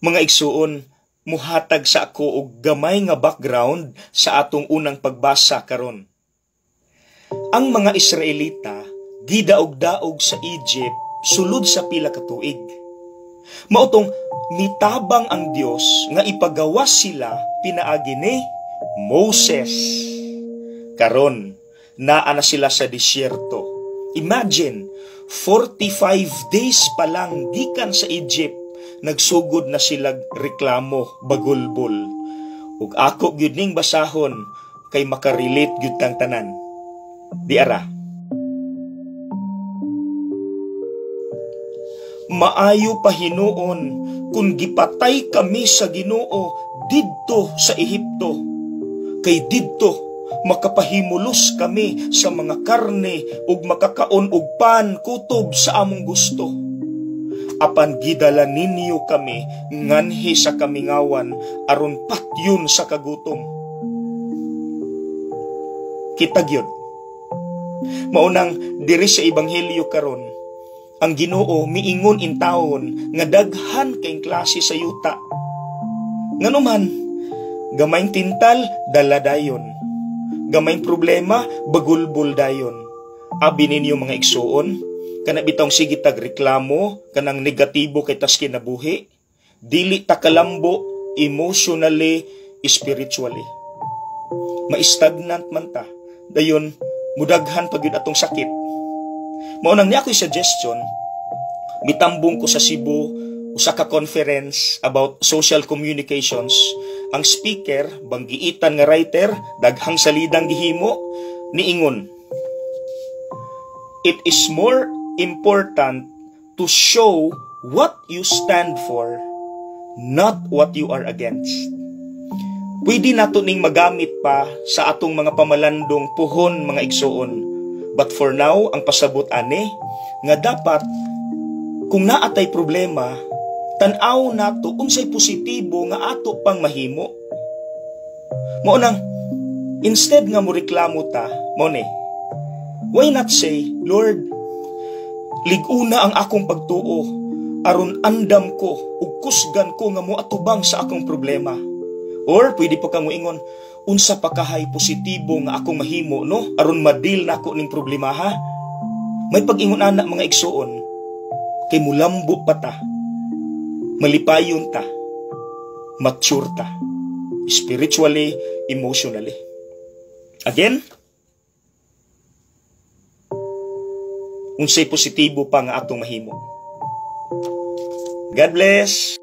Mga igsuon, muhatag sa ako og gamay nga background sa atong unang pagbasa karon. Ang mga Israelita gidaog-daog sa Egypt sulod sa pila ka tuig. Mao tong mitabang ang Dios nga ipagawas sila pinaagi ni Moses. Karon, naa na sila sa disyerto. Imagine, 45 days pa lang gikan sa Egypt, nagsugod na sila reklamo, bagulbol. Ug ako gyud ning basahon kay makarelate gyud tang tanan. Di ara. Maayo pa hinuon kung gipatay kami sa Ginoo didto sa Ehipto, kay didto makapahimulos kami sa mga karne ug makakaon og pan kutob sa among gusto. Apan gidala ninyo kami nganhi sa kamingawan aron patyon sa kagutom. Kita gyud. Maunang diri sa ebanghelyo karon, ang Ginoo miingon intawon nga daghan kay klase sa yuta. Nganuman, gamayng tintal dala dayon. Gamayng problema bagulbol dayon. Abi ninyo, mga igsuon, kana bitong sige tag reklamo, kanang negatibo kay tas kinabuhi, dili ta kalambo emotionally, spiritually. Ma-stagnant man ta, dayon mudaghan pa gyud atong sakit. Mao nang niya ako'y suggestion, mitambong ko sa Cebu usa ka conference about social communications. Ang speaker, banggiitan nga writer, daghang salidang gihimo, niingon, "It is more important to show what you stand for, not what you are against." Pwede nato ning magamit pa sa atong mga pamalandong puhon, mga igsuon. But for now, ang pasabot ani, nga dapat kung naatay problema, tan-aw nato unsay positibo nga ato pang mahimo. Mao nang instead nga mo reklamo ta, mao ni, why not say, "Lord, lig-una ang akong pagtuo aron andam ko ug kusgan ko nga moatubang sa akong problema." Or pwede pa kang moingon, "Unsa pa kahay positibo nga akong mahimo, no, aron ma-deal nako ning problema, ha?" May pag-ingon ana, mga igsuon, kay mulambo pa ta, malipayon ta, mature ta, spiritually, emotionally. Again, unsay positibo pa nga atong mahimo. God bless!